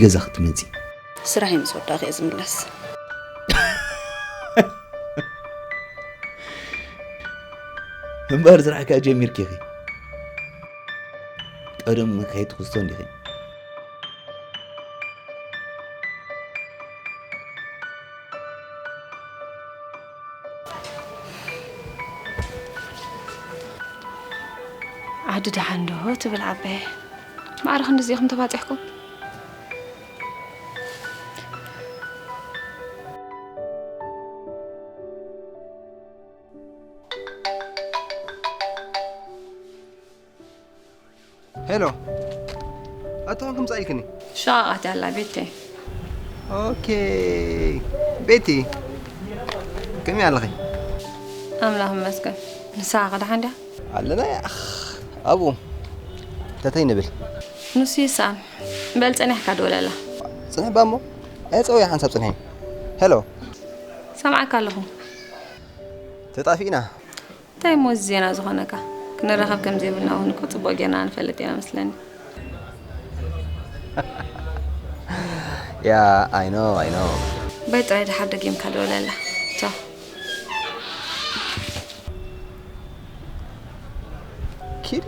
ገዛ ክትመጺ። ስራሐይ ምስ ወዳእኩ እየ ዝምለስ። እምበር ስራሕካ ጀሚርኪ ኢኺ። ቀደም ከይትኽስቶ እንዲኺ። ዓዲ ደሓን ዶ ትብል ዓባየ? ማዕረ ክንድዚ ኢኹም ተባፂሕኩም? ሄሎ፣ ኣቶ ኮንኩም ጻኢልክኒ? ሸቓቓት ያላ ቤተይ። ኦኬ ቤቲ፣ ከመይ ኣለኺ? ኣምላኽ ይመስገን። ንስኻ ከ ደሓን ድያ? ኣለና ያኽ ኣብኡ ተተይ ንብል። ንሱ ይስኣን። በል ጸኒሕካ ደወለላ። ጽንሕ ባሞ ኣየጸውያ ሓንሳብ ጽንሒ። ሄሎ ሰምዓካ ኣለኹ። ተጣፊእና። እንታይ እሞ እዚ ዜና ዝኾነካ? ክንራኸብ ከም ዘይብልና እውን እኮ ጽቡቕ ጌርና ንፈልጥ ኢና መስለኒ። ያ ኣይ ኖ ኣይ ኖ። በይ ጥራይ ድሓር ደጊምካ ደወለላ። ቻው። ኪዲ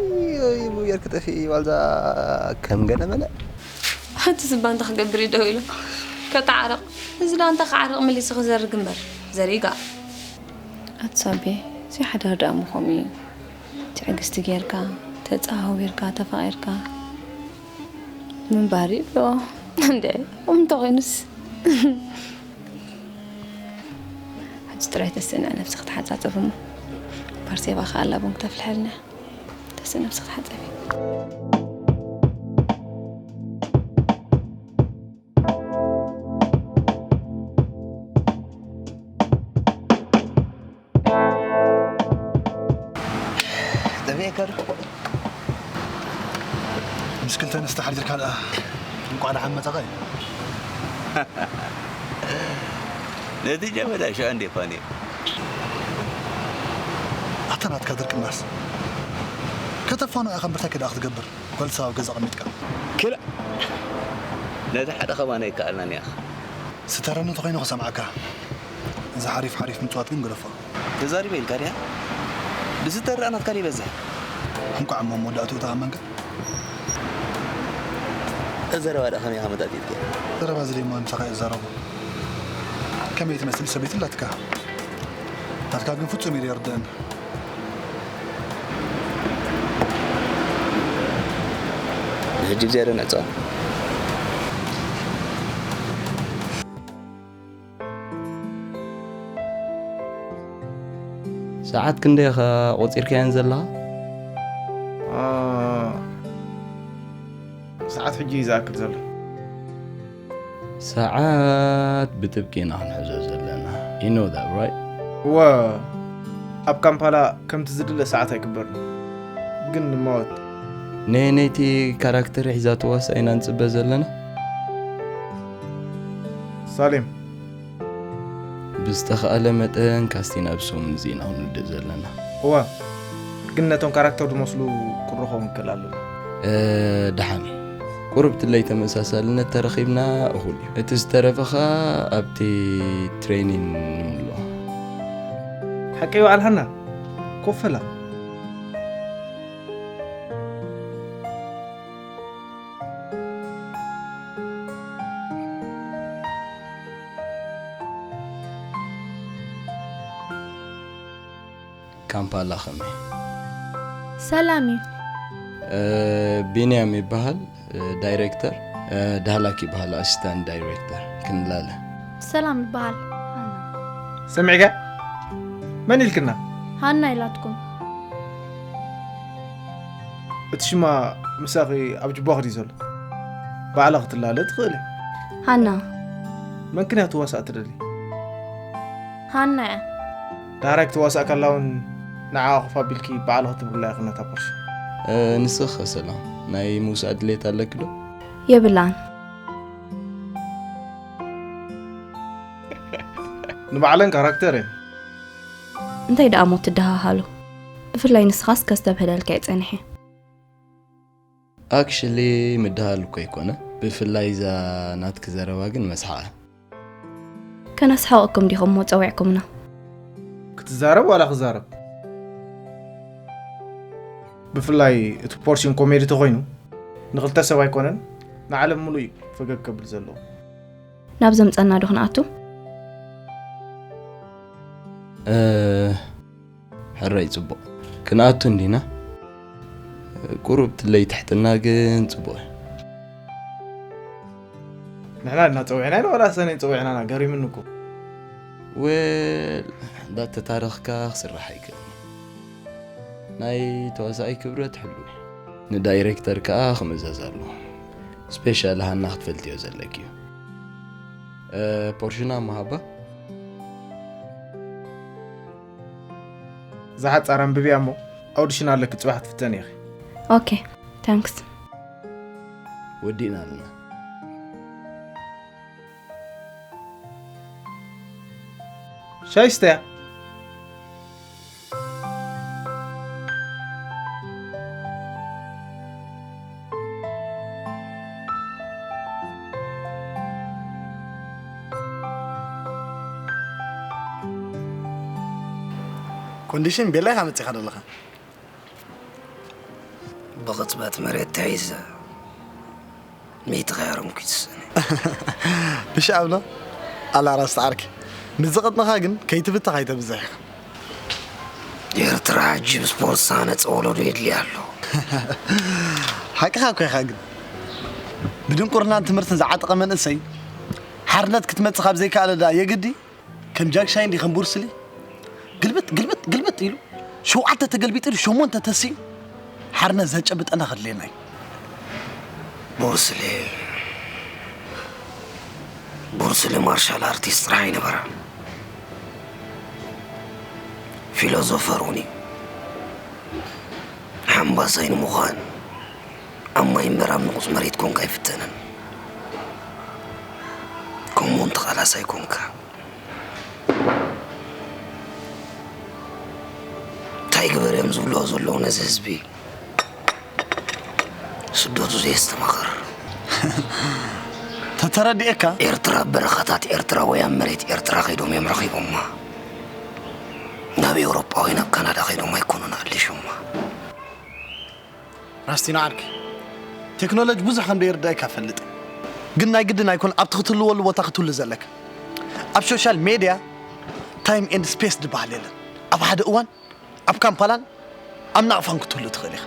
ይሙየር ክጠፊ ዋልዛ ከም ገለ መለ። እቲ ዝባ እንታይ ክገብር እዩ ደው ኢሉ? ከተዓርቕ። እዚ ደኣ እንታይ ክዓርቕ መሊሱ ክዘርግ እምበር። ዘሪጋ። ኣቲ ሳቤ፣ እዚ ሓዳር ደኣ ምኾም እዩ። ትዕግስቲ ጌርካ፣ ተጸሃዊርካ፣ ተፋቒርካ ምንባር እዩ ዶ? እንደ፣ ከምኡ እንተኾይኑስ። ሕጂ ጥራይ ተስእንዕ ነብስኺ ተሓጻጸቢ እሞ። ባርሴባ ከኣ ኣላ ቡን ክተፍልሐልና። ተስእንዕ ነብስኺ ተሓጸቢ። ጠፊኤካ ዶ? ምስ ክልተ ኣንስቲ ሓዲርካ ደኣ እንቋዕ ደሓን መጻኻ እዩ። ነቲ ጀበዳ ሽዑ እንዴ ፋንየ። ኣታ ናትካ ድርቅናስ ከተፋኖ ኢኻ እምበር እንታይ ከ ደኣ ክትገብር? ጓል ሰብ ኣብ ገዛ ኣቐሚጥካ። ክላእ ነቲ ሓደ ከማና ኣይከኣልናን ያኽ። ዝተረኒ ተኾይኑ ክሰምዓካ። እዚ ሓሪፍ ሓሪፍ ምጽዋት ግን ግደፎ። ተዛሪበ ኢልካ ድያ? ብዝተረኣ ናትካ ይበዝሕ። እንቋዕ እሞ መወዳእትኡ ተኣመንካ። ዘረባ ደኣ ከመይ ኢኻ መጣጢጥካ? ዘረባ ዝደሞ ምሳኻ እየ ዝዛረቦ። ከመይ ትመስል ሰበይቲ ኣላትካ? ናትካ ግን ፍጹም እዩ ዘይርድኣኒ። ንሕጂ ብዝያዳ ንዕጸዋ። ሰዓት ክንደይ ኢኻ ቆጺርካየን ዘለኻ? ሰዓት ሕጂ እዩ ዝኣክል ዘሎ። ሰዓት ብጥብቂ ኢና ክንሕዞ ዘለና። You know that, right? እወ፣ ኣብ ካምፓላ ከምቲ ዝድለ ሰዓት ኣይግበርን። ግን ንማወት ነየነይቲ ካራክተር ሒዛትዋስ ኢና ንጽበ ዘለና? ሳሌም። ብዝተኻእለ መጠን ካስቲን ኣብ ሰሙን እዚ ኢና ክንውድእ ዘለና። እወ፣ ግን ነቶም ካራክተር ዝመስሉ ክንረኽቦም ንክእል ኣለና። እ፣ ደሓን እዩ። ቁሩብ ትለይ ተመሳሳልነት ተረኺብና እኹል እዩ። እቲ ዝተረፈ ኸኣ ኣብቲ ትሬኒን ንምልኦ። ሓቀይ በዓል ሃና፣ ኮፈላ። ካምፓላ ኸመይ? ሰላም እዩ። እ፣ ቢንያም ይበሃል፣ እ፣ ዳይሬክተር። እ፣ ዳህላክ ይበሃል፣ ኣሲስታንት ዳይሬክተር። ክንላለ። ሰላም ይበሃል። ሰሚዕካ? መን ኢልክና? ሃና ኢላትኩም። እቲ ሽማ ምሳኺ ኣብ ጅባኺ ድዩ ዘሎ? ባዕላ ክትላለ ትኽእሊ። ሃና። መን ክንያ ትዋሳእ ትደሊ? ሃና እያ። ዳሕራይ ክትዋሳእ ከላ እውን ንዓኣ ኮፍ ኣቢልኪ ባዕላ ክትብርላ ኢኺ ነታ ቅርሺ። እ፣ ንስኺ ኸ ሰላም፣ ናይ ምውሳእ ድሌት ኣለኪ ዶ? የብላን። ንባዕለን ካራክተር እየን። እንታይ ደኣ እሞ ትደሃሃሉ? ብፍላይ ንስኻስ ከስተብህለልካ እየ ጸኒሐ። ኣክሽሊ ምድሃል እኮ ኣይኮነ፣ ብፍላይ እዛ ናትኪ ዘረባ ግን መስሓቐ። ከነስሕቐኩም ዲኹም እሞ ጸዊዕኩምና? ክትዛረብ ዋላ ክዛረብ? ብፍላይ እቲ ፖርሽን ኮሜዲ ተኾይኑ ንኽልተ ሰብ ኣይኮነን ንዓለም ሙሉእ እዩ ፈገግ ከብል ዘለዎ። ናብ ዘምጸና ዶ ክንኣቱ? እ፣ ሕራይ ጽቡቕ። ክንኣቱ እንዲና? ቁሩብ ትለይ ትሕትና ግን ጽቡቕ። ንሕና ድና ጸዊዕና ኢና ዋላ ሰነይ ጸዊዕናና? ገሪምኒ እኮ። ወል፣ እንዳተታረኽካ ክስራሕ ኣይክእልን። ናይ ተዋሳኣይ ክብረት ሕሉ። ንዳይሬክተር ከኣ ክምእዘዝ ኣለዎ። ስፔሻል ሃና ክትፈልጥዮ ዘለኪ እዩ። እ፣ ፖርሽና መሃባ? እዛ ሓጻር ኣንብብያ እሞ ኣውዲሽን ኣለኪ፣ ጽባሕ ክትፍተኒ ኢኺ። ኦኬ፣ ታንክስ። ወዲእና ኣለና። ሻይ ስተያ። ኮንዲሽን ቤላ ኢኻ መጺኻ ዘለኻ። ብቕጽበት መሬት ተሒዘ ሚእቲ ከያሮም ኩይትስእኒ። ብሻዕብሎ ኣላ ራስ ተዓርኪ ምስ ዝቐጥነኻ ግን ከይትብተኽ ኣይተብዝሕ ኢኻ። ኤርትራ ሕጂ ብስፖርት ሳነፀ ወለዶ የድልያ ኣሎ። ሓቅኻ እኮ ኢኻ ግን ብድንቁርናን ትምህርትን ዝዓጠቐ መንእሰይ ሓርነት ክትመጽእ ካብ ዘይከኣለ ደኣ የግዲ ከም ጃክሻይ እንዲ ከም ቡርስሊ ግልብጥ ግልብጥ ግልብጥ ኢሉ ሸውዓተ ተገልቢጡ ኢሉ ሸሞንተ ተሲኡ ሓርነት ዘጨብጠና ከድልየና እዩ። ቡርስሊ ቡርስሊ ማርሻል ኣርቲስት ጥራሕ ኣይነበረ ፊሎዞፈር እውን እዩ። ሓምባሳይ ንምዃን ኣብ ማይ እምበር ኣብ ንቑፅ መሬት ኮንካ ኣይፍተንን። ከምኡ እንተቓላስ ኣይኮንካ እንታይ ግበር እዮም ዝብልዎ ዘለዉ ነዚ ህዝቢ ስደቱ ዘየስተማኽር ተተረዲኤካ ኤርትራ በረኻታት ኤርትራ ወይ ኣብ መሬት ኤርትራ ከይዶም እዮም ረኺቦማ ናብ ኤውሮጳ ወይ ናብ ካናዳ ከይዶም ኣይኮኑን ኣሊሾማ ራስቲና ዓርኪ ቴክኖሎጂ ብዙሕ ከም ደይርዳእካ ፈልጥ ግን ናይ ግድን ኣይኮን ኣብቲ ክትህልወሉ ቦታ ክትህሉ ዘለካ ኣብ ሶሻል ሜድያ ታይም ኤንድ ስፔስ ዝበሃል የለን ኣብ ሓደ እዋን ኣብ ካምፓላን ኣብ ናቕፋን ክትህሉ ትኽእል ኢኻ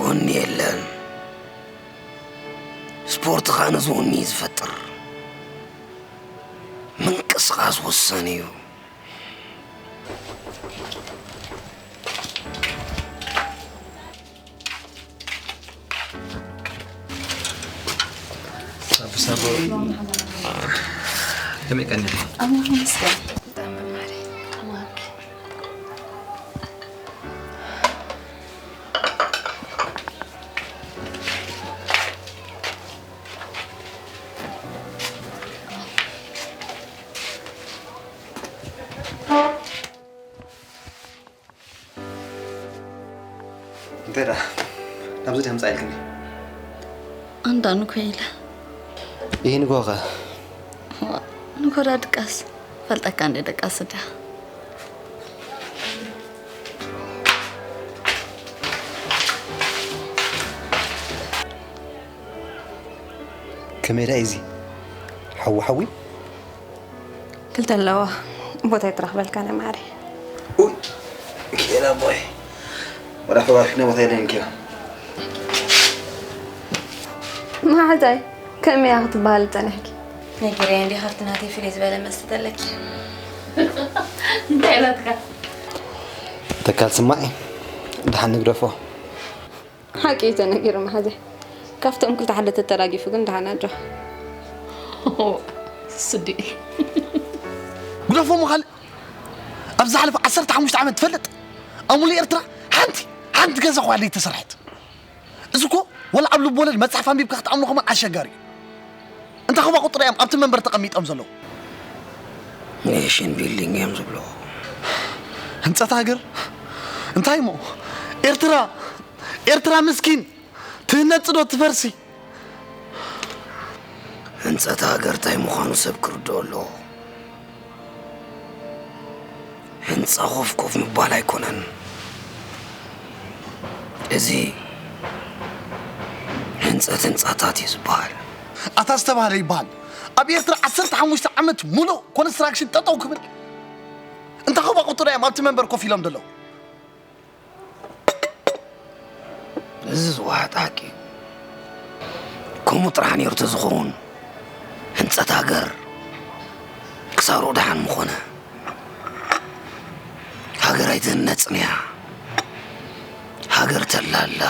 ወኒ የለን ስፖርት ኸዓ ነዚ ወኒ እዩ ዝፈጥር ምንቅስቃስ ወሳኒ እዩ ሳቡ ሳቡ ከመይ ቀኒኻ? ኣምላኽ ይመስገን። ብጣዕሚ መማሪ። ተማሃርኪ። እንታይ ደኣ ናብዚ ድያ ምጻእ ኢልክኒ? ኣንዳ ንኮ ኢለ። ይህ ንጎኸ ንኮዳ ድቃስ ፈልጠካ እንደ ደቃስ ድያ። ከመይ ደኣ እዚ ሓዊ ሓዊ ክልተ ኣለዋ ቦታ ይትረኽበልካ ናይ ማዕረ ኡይ ኬላ ቦይ ወዳ ፈባርክነ ቦታ የለን ኬላ መሓዛይ ከመይ እያ ክትበሃል ዝጸንሕኪ ነጊረያ እንዲ ካብቲ ናተይ ፍልይ ዝበለ መልሲ ተለኪ እንታይ ኢላትካ ተካል ስማዒ ድሓን ንግደፎ ሓቂ እዩ ተነጊሩ መሓዘ ካብቶም ክልተ ሓደ ተተራጊፉ ግን ደሓን ኣጆ ስዲ ግደፎ ምኻል ኣብ ዝሓለፈ ዓሰርተ ሓሙሽተ ዓመት ትፈልጥ ኣብ ሙሉእ ኤርትራ ሓንቲ ሓንቲ ገዛ ኳ ዘይተሰርሐት እዚ እኮ ወላ ኣብ ልብ ወለድ መፅሓፍ ኣንቢብካ ክትኣምኖ ከማን ኣሸጋሪ እዩ እንታይ ከማ ቁጥሪ እዮም ኣብቲ መንበር ተቐሚጦም ዘለዉ ኔሽን ቢልዲንግ እዮም ዝብልዎ ህንፀት ሃገር እንታይ እሞ ኤርትራ ኤርትራ ምስኪን ትህነፅ ዶ ትፈርሲ ህንጸት ሃገር እንታይ ምዃኑ ሰብ ክርድኦ ኣለዎ። ህንጻ ኮፍ ኮፍ ምባል ኣይኮነን። እዚ ህንጸት ህንጻታት እዩ ዝበሃል። ኣታ ዝተባህለ ይበሃል። ኣብ ኤርትራ ዓሰርተ ሓሙሽተ ዓመት ሙሉእ ኮንስትራክሽን ጠጠው ክብል፣ እንታይ ኮባ ቁጥር እዮም ኣብቲ መንበር ኮፍ ኢሎም ዘለዉ? እዚ ዝወሓጥ ሓቂ እዩ። ከምኡ ጥራሕ ነይሩ ተዝኸውን፣ ህንጸት ሃገር ክሳሩ ደሓን ምኾነ። ሃገር ኣይትህነጽን እያ። ሃገር ተላላ፣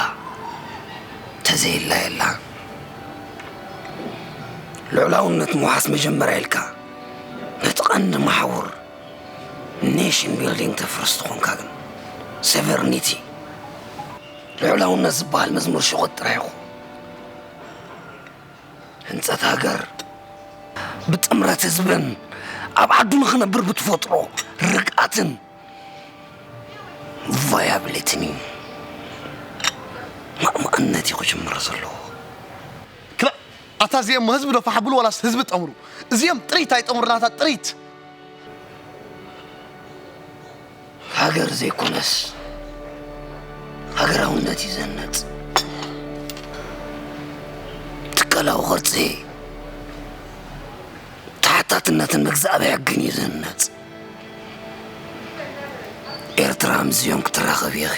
ተዘይላ የላን። ልዑላውነት ምውሓስ መጀመርያ ኢልካ፣ ነቲ ቀንዲ መሓውር ኔሽን ቢልዲንግ ተፍርስ ትኾንካ ግን፣ ሶቨርኒቲ፣ ልዑላውነት ዝበሃል መዝሙር ሽቑጥ ጥራይ ኢኹ። ህንጸት ሃገር ብጥምረት ህዝብን ኣብ ዓዱ ንኽነብር ብትፈጥሮ ርግኣትን ቫያብሊቲን እዩ። ማእማእነት እዩ ክጅምር ዘለዎ። ክላ-፣ ኣታ እዚኦም ህዝቢ ዶ ፋሕ ብሉ ዋላስ ህዝቢ ጠምሩ? እዚኦም ጥሪት ኣይጠምሩናታ ጥሪት። ሃገር ዘይኮነስ ሃገራውነት እዩ ዘነጽ። ትካላዊ ቅርጺ ተሓታትነትን መግዛእቢ ሕግን እዩ ዘነጽ። ኤርትራ ምስዚኦም ክትራኸብ ኢኺ።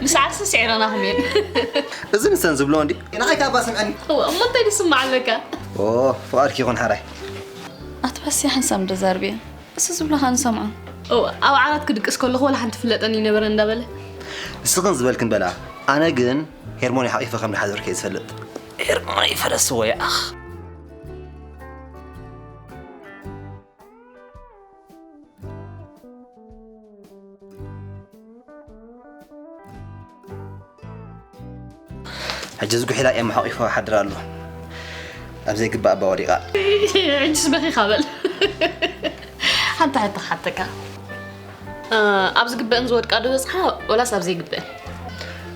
ምስ ዓርሲ ስዒረናኹም እየን። እዚ ንሰን ዝብሎ እንዲ ንዓይ ካብ ስምዐኒ። እወ፣ እሞ እንታይ ዝስማዕ ኣለካ? ኦ፣ ፍቓድኪ ይኹን ሓራይ። ኣቲ በስቲ ሓንሳብ ዶ ዛርብየ። እሱ ዝብሎ ኸኣ ንሰምዖ። እወ፣ ኣብ ዓራት ክድቅስ ከለኹ ዋላ ሓንቲ ፍለጠኒ ይነበረ እንዳበለ። ንስኽን ዝበልክን በላ። ኣነ ግን ሄርሞን ሓቒፈ ከም ዝሓደርኩ እየ ዝፈልጥ። ሄርሞን ይፈለስዎ ይኣኽ። ሕጂ ዝጉሒላ እየ ሓቂፎ ሓድር ኣሎ ኣብ ዘይግባእ ኣባ ወዲቓ። ሕጅስ በኺኻ በል። ሓንቲ ሕቶ ክሓተካ። ኣብ ዝግበአን ዝወድቃ ዶ በዝሓ ወላስ ኣብ ዘይግበአን?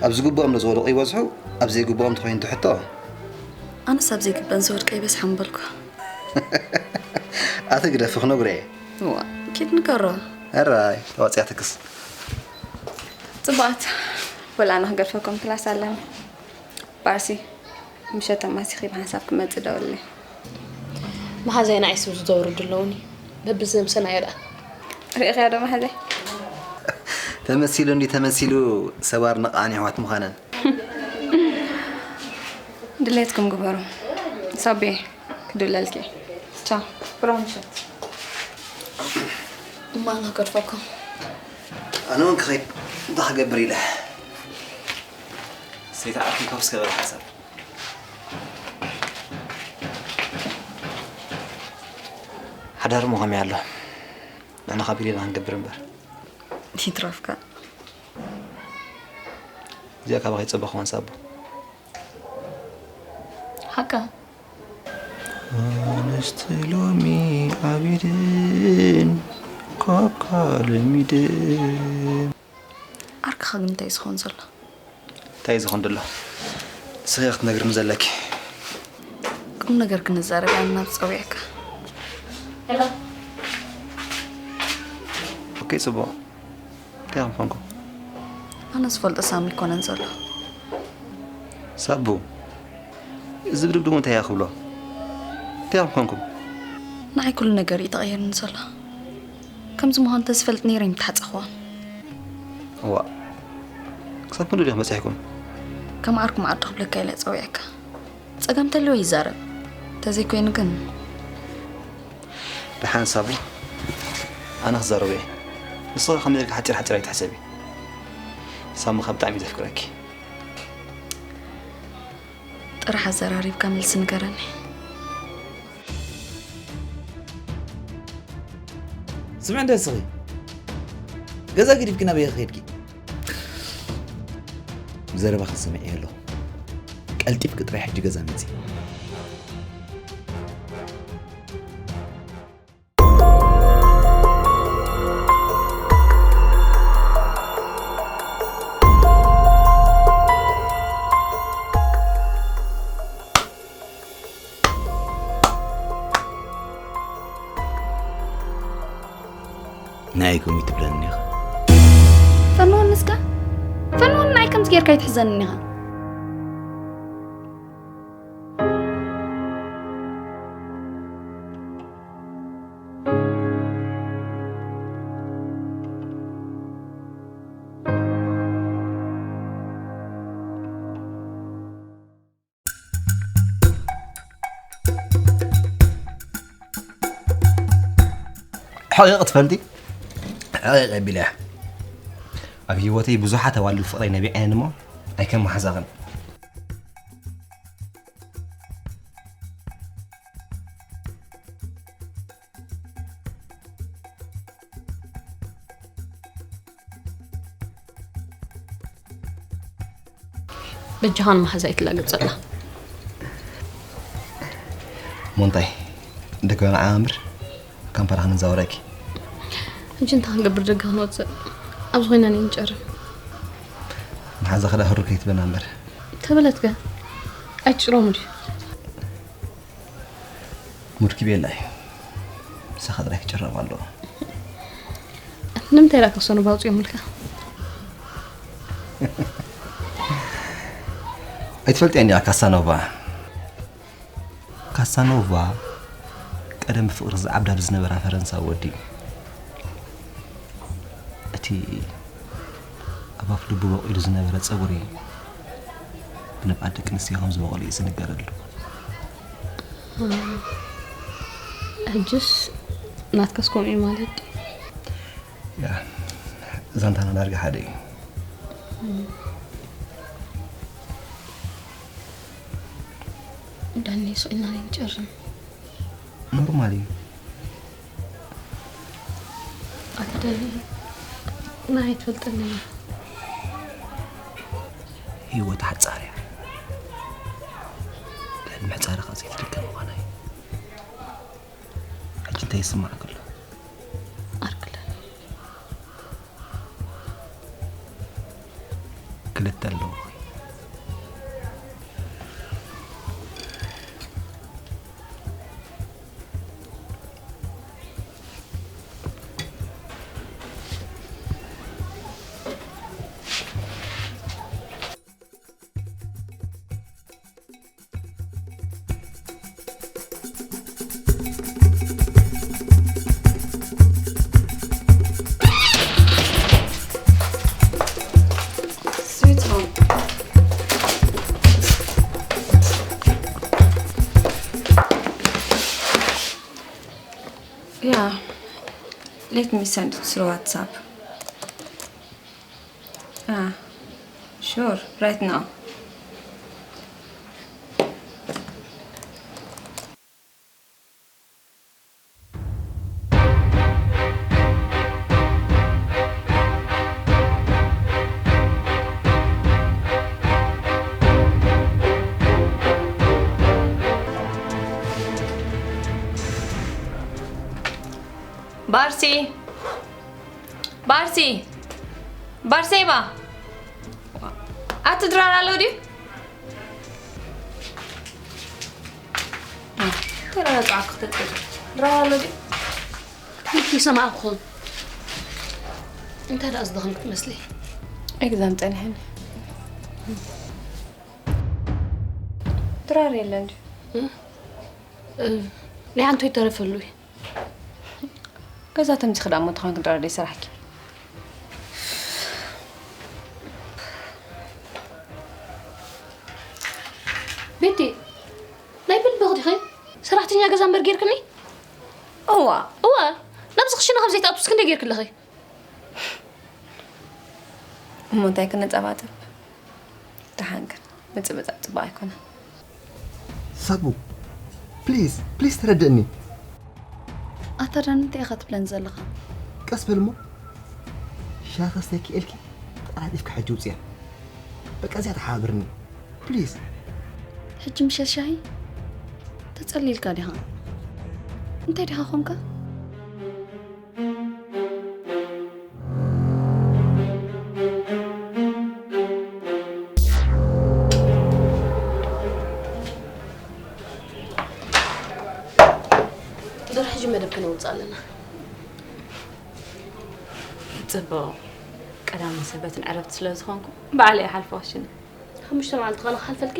ኣብ ዝግብኦም ዶ ዝወደቑ ይበዝሑ ኣብ ዘይግብኦም ተኾይኑ ትሕቶ? ኣነስ ኣብ ዘይግበአን ዝወድቃ ይበዝሓ ምበልኩ። ኣቲ ግደፊ ክነግሮ እየ። እዋ ኪድ ንገሮ። ሕራይ ተዋፅያ ትክስ። ፅቡቃት ወላ ኣነ ክገድፈኩም ክላስ ኣለኒ። ባርሲ ምሸት ኣማሲኺ ብሓንሳብ ክመፅእ ደውለይ። መሓዛይ ንዓይ ስም ዝዘውርዱ ኣለውኒ በብዘምሰናዮ ደኣ። ርኢኽያ ዶ መሓዛይ? ተመሲሉ እንዲ ተመሲሉ ሰባር ነቓን ኣሕዋት ምዃነን። ድሌትኩም ግበሩ ሳቤ ክድውለልኪ ቻው ብሩኽ ምሸት። እማ ኣነ ክገድፈኩም። ኣነ እውን ክኸይድ እንታይ ክገብር ኢለ ሰይቲ ዓርኪ ካብ እስከ በል ሓሳብ ሓዳር ሞ ከመይ ኣሎ ንሕና ካብ ኢልና ክንገብር እምበር ይትረፍካ እዚኣ ካባኺ ዝጸበኽዋ ንሳቡ ሓቃ ኣንስቲ ሎሚ ዓቢድን ኮካ ለሚድን ዓርክኻ ግን እንታይ እዩ ዝኸውን ዘሎ? እንታይ እዩ ዝኸውን ዘሎ? ንስኺ ኢኺ ክትነግርኒ ዘለኪ። ቁም ነገር ክንዛረብ ኢና ናብ ጸዊዕካ። ኦኬ ጽቡቕ። እንታይ ኢኹም ኮንኩም? ኣነ ዝፈልጦ ሳሚ ኣይኮነን ዘሎ። ሳቡ፣ እዚ ብድብድቡ እንታይ እያ ክብሎ? እንታይ ኢኹም ኮንኩም? ንዓይ ኩሉ ነገር እዩ ተቐይርኒ ዘሎ። ከምዚ ምዃኑ ተዝፈልጥ ነይረ ኣይምተሓጸኽዎን። እዋእ፣ ክሳብ ክንድኡ ዲኹም በጺሕኩም? ከም ዓርኩ መዓዶ ክብለካ ኢለ ጸዊዐካ። ጸገም እንተልዎ ይዛረብ። ተዘይኮይኑ ግን ደሓን ሳቡ ኣነ ክዛረቦ እየ ንስኺ ከመይ ኢልኪ ሓፂር ሓፂር ኣይትሕሰቢ ሳሚ ከ ብጣዕሚ እዩ ዘፍቅረኪ ጥራሕ ኣዘራሪብካ መልሲ ንገረኒ ስምዒ እንደ እስኺ ገዛ ገዲፍኪ ናበይ ኸድኪ ዘረባኺ ሰሚዐ ኣለኹ ቀልጢፍኪ ጥራይ ሕጂ ገዛ ምፂ ከመይ ትብለኒ ኢኻ? ፈንወኒ እስከ። ፈንወኒ፣ ናይ ከምዚ ጌርካ ኣይትሕዘኒ ኢኻ። ሕቕቕ ትፈልጢ? ሕቕቕ ኣቢለያ። ኣብ ህይወተይ ብዙሓት ኣዋልድ ፍቕረይ ነቢዐን እሞ ኣይከም መሓዛኽን። በጃኻ ንመሓዛ ኣይትላገጸላ። ሞንታይ፣ ደገ ንዓ ኣምር፣ ካምፓላ ክንዛወረኪ። ሕጂ እንታይ ክንገብር ደገ ክንወጽእ? ኣብዚ ኮይና ንንጨርም። መሓዛ ክዳ ህሩ ከይትበና እምበር። ተበለትከ? ኣይትጭረሙ ድዩ? ሙድኪ ቤላ እዩ። ምሳኻ ጥራይ ክጭረም ኣለዎ። ንምንታይ ደኣ ካሳኖቫ ኣውፂኦምልካ? ኣይትፈልጥያን ዲኻ ካሳኖቫ? ካሳኖቫ ቀደም ብፍቕሪ ዝዓብዳ ብዝነበራ ፈረንሳዊ ወዲ እዩ። እቲ ኣብ ኣፍ ልቡ በቂሉ ዝነበረ ጸጉሪ ብንብዓት ደቂ ኣንስትዮ ከም ዝበቐሎ እዩ ዝንገረሉ። ሕጅስ ናትካስ ከምኡ እዩ ማለት ድዩ? ያ፣ ዛንታና ዳርጋ ሓደ እዩ። ዳኒ፣ ስቕ ኢልና ንጨርም። ኖርማል እዩ። ኣቲ ዳኒ፣ ናይ ትፈልጠኒ። ህይወት ሓጻር እያ። ልዕሊ ምሕጻርኻ ዘይትድገም ምዃና እዩ። ሕጂ እንታይ ይስማዓካ ኣሎ? ኣርክለኒ። ክልተ ኣለዎ። Sweet home. Yeah, let me send it through WhatsApp. Ah, sure, right now. ባርሲ! ባርሲ! ባርሴባ! ኣቲ ድራር ኣሎ ድዩ? ተረጋግዓ ክትጥሪ። ድራር ኣሎ ድዩ? ትምህርቲ ይሰማዕኩም። እንታይ ደኣ ዝደኸምክ ትመስሊ? ኤግዛም ጸኒሐኒ። ድራር የለን ድዩ? እ? እ፣ ናይ ኣንቶይ ተረፈሉ እዩ። ገዛ ተምሲኺ ደኣ እሞ እንተኾንክ ድራር ደይ ሰራሕኪ። ቤቲ፣ ናይ ብልብኽ ዲኺ? ሰራሕተኛ ገዛ እምበር ጌርክኒ? እዋ። እዋ፣ ናብዚ ክሽነ ካብ ዘይትኣቱስ ክንደይ ጌርክለኺ? እሞ እንታይ ክነጸባጽብ? ደሓን ግን ምጽብጻብ ጽቡቕ ኣይኮነን። ሳቡ፣ ፕሊዝ፣ ፕሊዝ ተረድእኒ። ኣታ ዳኒ እንታይ ኢኻ ትብለኒ ዘለኻ? ቀስ በል እሞ። ሻሂ ከስተኪ ኢልኪ ተቐላጢፍካ ሕጂ ውጽያ። በቃ እዚኣ ተሓባብርኒ። ፕሊዝ። ሕጂ ምሸት ሻሂ? ተጸሊልካ ዲኻ? እንታይ ዲኻ ኾንካ? ዶር፣ ሕጂ መደብ ክነውጽእ ኣለና። ጽቡቕ። ቀዳምን ሰበትን ዕረፍቲ ስለ ዝኾንኩ፣ ባዕለይ እሓልፎ ሽነ። ሓሙሽተ መዓልቲ ኸነ ክሓልፈልኪ?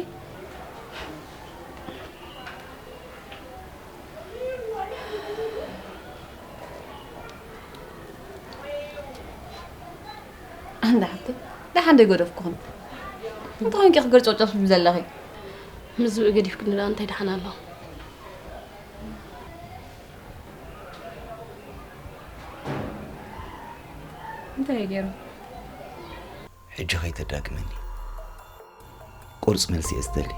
ኣንዳ ሓብተይ፣ ደሓን ዶ ይገደፍኩኹም? እንታይ ኮንኪ ክገርጨጨ ትብሊ ዘለኺ? ምስ ዝብኢ ገዲፍክኒ ደኣ እንታይ ደሓን ኣሎ? እንታይ እዩ ገይሩ? ሕጂ ከይተዳግመኒ። ቁርጽ መልሲ እየ ዝደሊ።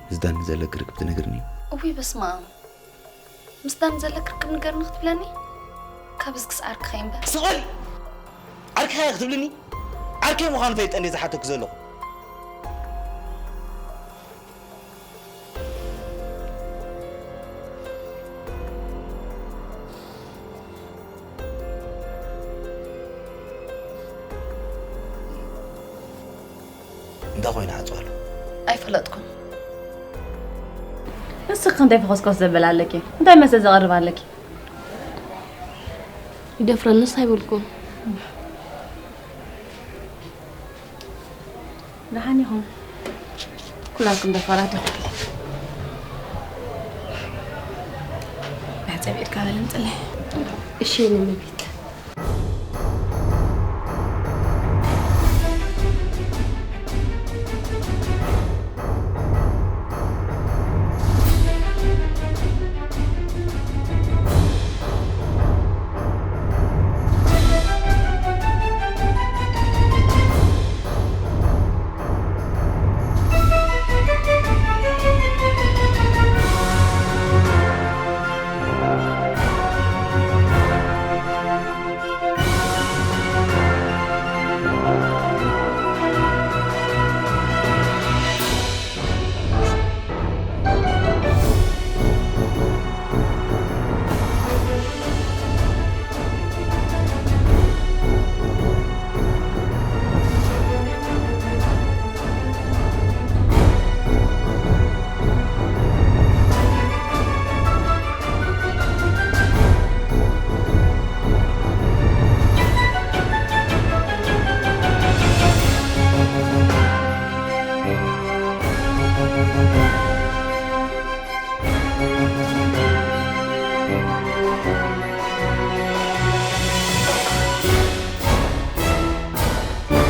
ምስ ዳኒ ዘለኪ ርክብ ትነግርኒ። እውይ፣ በስመ ኣብ። ምስ ዳኒ ዘለኪ ርክብ ንገርኒ ክትብለኒ? ካብ እዝግስ ዓርክኸይ እምበር። ስቕ በሊ! ዓርክኻ ክትብልኒ? ዓርከይ ምዃኑ ፈሊጠ እንድየ ዝሓተኩ ዘለኹ። እንታይ ኮይኑ ዓጽዋ ኣሎ? ኣይፈለጥኩን። ንስኺ እንታይ ፈኾስኮስ ዘበል ኣለኪ? እንታይ መስተ ዘቕርብ ኣለኪ? ይደፍረንስ ኣይበልኩን። ደሓን ኢኹም? ኩላትኩም ደፋራት ኢኹም። መሕጸቢ ኢድካ በል ምጽለይ። እሺ፣ የኔ እመቤት።